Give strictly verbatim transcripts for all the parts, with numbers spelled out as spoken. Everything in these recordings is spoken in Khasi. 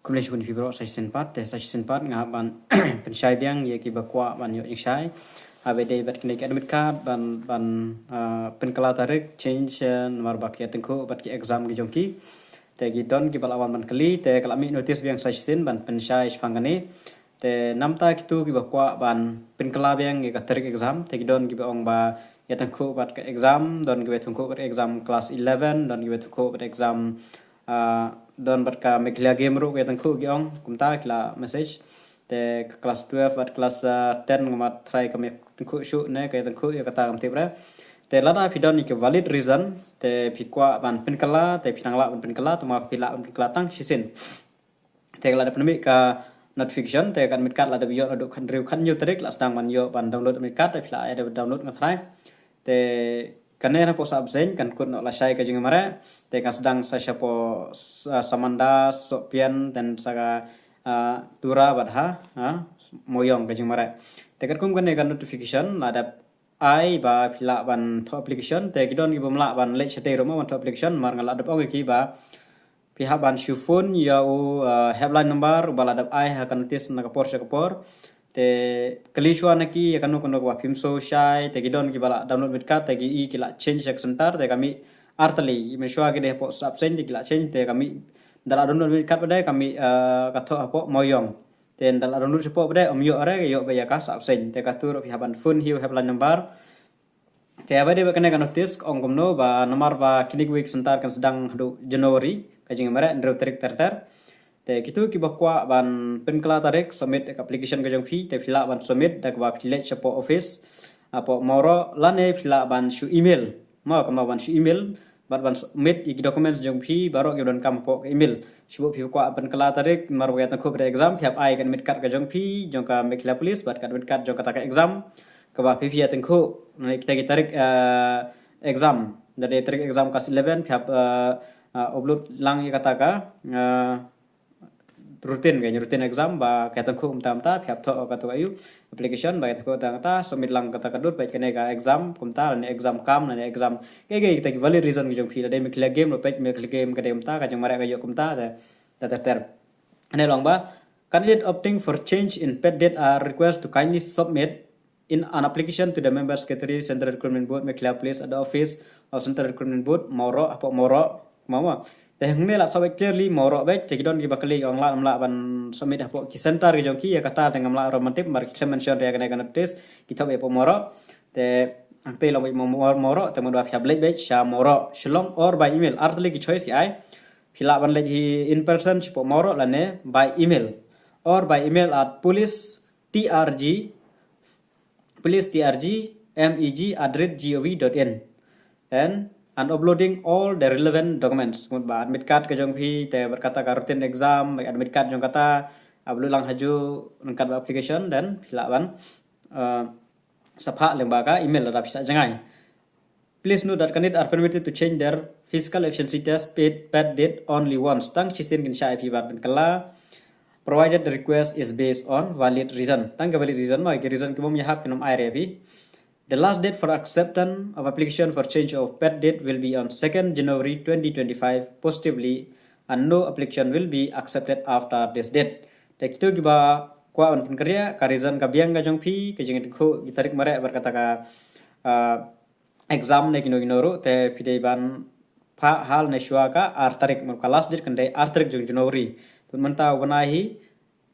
Kumne shibun phi bro, sa shisien pat, te sa shisien pat nga ban pynshai biang ïa kiba kwah ban ïoh jingshai. Haba dei bad kine ki admit card ban ban uh, pynkylla tarik change uh, namar ba ki ïatyngkhuh bad ki exam ki jong ki. Te ki don kiba la wan ban kylli, te ka la mih notice biang sa shisien ban pynshai shaphang kane. Te namta kito kiba kwah ban pynkylla biang ïa ka tarik exam, te ki don kiba ong ba ïatyngkhuh bad ka exam, don kiba ïatyngkhuh bad exam class eleven, don kiba ïatyngkhuh bad exam uh, don bad ka Meghalaya Game ruh ka ïatyngkhuh ki ong, kumta ki la message. Te ka class twelve bad class uh, ten ngam tharai kam ïatyngkhuh shuh ne ka ïatyngkhuh ïa kata kam tip re. Te lada phi don ïa ka valid reason, te phi kwah ban pynkylla, te phi nang lah ban pynkylla, te ma phi lah ban pynkylla tang shisien. Te lada pynmih ka notification, te ka admit card lada ïoh naduh khathynriew khathynñiew tarik la sdang ban ïoh ban download admit card, te phi lah ïa download nga tharai. Te kane na pok sa absent kan kut noh lashai ka jingmareh. Te kan sdang sa shapoh uh, Samanda, Sohpian, then sa ka uh, Tura bad ha uh, Moyong ka jingmareh. Te katkum kane ka notification lada ai ba phi lah ban thoh application, te ki don kibym lah ban leit shatei ruh mo ban thoh application, mar nga la dep ong ïa ki ba phi hap ban shu phone ïa u uh, helpline number uba la dep ai ha ka notice na ka por sha ka por. Te kylli shuwa na ki ïa kano kano kaba phim sngewshai, te ki don kiba la download admit card, te ki i ki la change ïa ka center, te ka mih artylli, mynshuwa ki dei hapoh sub-center, te ki la change, te ka mih da la download admit card ba dei ka mih uh, ka thoh hapoh Moyong. Te da la download shapoh ba dei ym ïoh re, ka ïoh ba ïa ka sub-center, te kato ruh phi hap ban phone hi u helpline number. Te haba dei ba kane ka notice ka ong kumno ba namar ba kine ki wei ki center kan sdang haduh January ka jingmareh hynriew tarik ter ter. Te kito kiba kwah ban pynkylla tarik submit ka application ka jong phi, te phi lah ban submit da kaba phi leit shapoh office hapoh Mawroh, lane phi lah ban shu email. Mo, kumno ban shu email bad ban submit ïa ki documents jong phi baroh kiba donkam hapoh ka email. Shu buh phi kwah pynkylla tarik namar ba ïatyngkhuh bad exam, phi hap ai ka admit card ka jong phi jong ka Meghalaya Police bad ka admit card jong kata ka exam kaba phi phi ïatyngkhuh, lane kita ki tarik uh, exam. Da dei tarik exam class eleven phi hap uh, uh, upload lang ïa kata ka uh, routine, ka routine exam ba ka ïatyngkhuh mynta mynta, phi hap thoh kata ka ïu application ba ka ïatyngkhuh mynta mynta, submit lang kata ka dud ba kane ka exam kumta, lane exam kam, lane exam kaei kaei, kita ki valid reason ki jong phi. Da dei Meghalaya Game ruh, peit Meghalaya Game ka dei mynta ka jingmareh ka ïoh kumta, da da ter ter. Ane long ba candidate opting for change in pet date are request to kindly submit in an application to the Member Secretary, Central Recruitment Board, Meghalaya Police, at the office of Central Recruitment Board, Mawroh, hapoh Mawroh, mo mo. Te hangne la shu beit clearly Mawroh beit, te ki don kiba kylli ong lah ym lah ban submit hapoh ki center ki jong ki, ïa kata te ngam lah ruh ban tip, namar ki khlem mention ïa kane ka notice, ki thoh beit hapoh Mawroh. Te hangtei long beit Mawroh, Mawroh, te mut ba phi hap leit beit sha Mawroh, Shillong, or by email, artylli ki choice ki ai. Phi lah ban leit hi in person shapoh Mawroh lane by email, or by email at police T R G, police T R G, M E G at the rate G O V dot in, and and uploading all the relevant documents. Kumta ba admit card ka jong phi, te bad kata ka routine exam, admit card jong kata, upload lang hajuh ryngkat bad application, then phi lah ban uh, sa phah lyngba ka email lada phi sa jngai. Please note that candidate are permitted to change their physical efficiency test pet, pet date only once. Tang shisien kin shah ïa phi ban pynkylla, provided the request is based on valid reason. Tang ka valid reason, ma ki reason ki bym ïahap kin ym ai re ïa phi. The last date for acceptance of application for change of pet date will be on second January twenty twenty-five positively, and no application will be accepted after this date. Te kito kiba kwah ban pynkynriah, ka reason ka biang ka jong phi, ka jingïatyngkhuh ki tarik mareh bad kata ka uh, exam ne kino kino ruh, te phi dei ban phah hal ne shuwa ka ar tarik, mut ka last date kan dei ar tarik jong January. Te mynta u bnai hi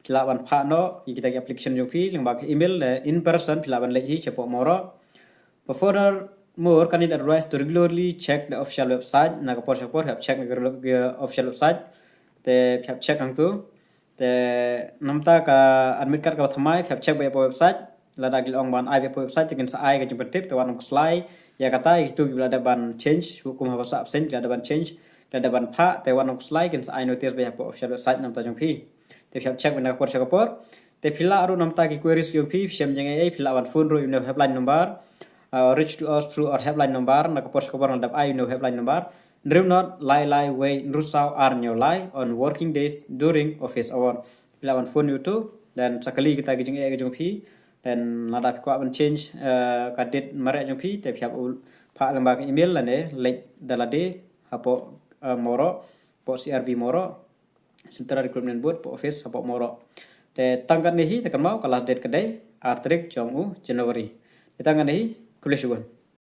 phi lah ban phah noh ïa kita ki application jong phi lyngba ka email ne in person, phi lah ban leit hi shapoh Mawroh. But furthermore, candidate advised to regularly check the official website. Na ka por sha ka por phi hap check na ka official website. Te phi hap check hangto. Te namta ka admit card kaba thymmai phi hap check beit hapoh website. Lada ki la ong ban ai beit hapoh website, te kin sa ai ka jingpyntip, te wat nym khuslai ïa kata. Ïa kito kiba la dep ban change, kum haba sah absent ki la dep ban change, ki la dep ban phah, te wat nym khuslai, kin sa ai notice beit hapoh official website namta jong phi. Te phi hap check beit na ka por sha ka por. Te phi lah ruh namta ki queries jong phi, phi shem jingaiei, phi lah ban phone ruh ïa une u helpline number, uh, reach to us through our helpline number, na ka por sha ka por nga la dep ai une u helpline number, hynriew nod lai lai wei hynriew saw ar hynñiew lai on working days during office hour. Phi lah ban phone ïa uto, then sa kylli kita ki jingaiei ki jong phi, then lada phi kwah ban change uh, ka date mareh jong phi, te phi hap phah lyngba ka email lane leit da lade hapoh uh, Mawroh, hapoh C R B Mawroh. Central Recruitment Board, office hapoh Mawroh. Te tang katne hi, te kynmaw ka last date ka dei ar tarik jong u January. Te tang katne hi, khublei shibun.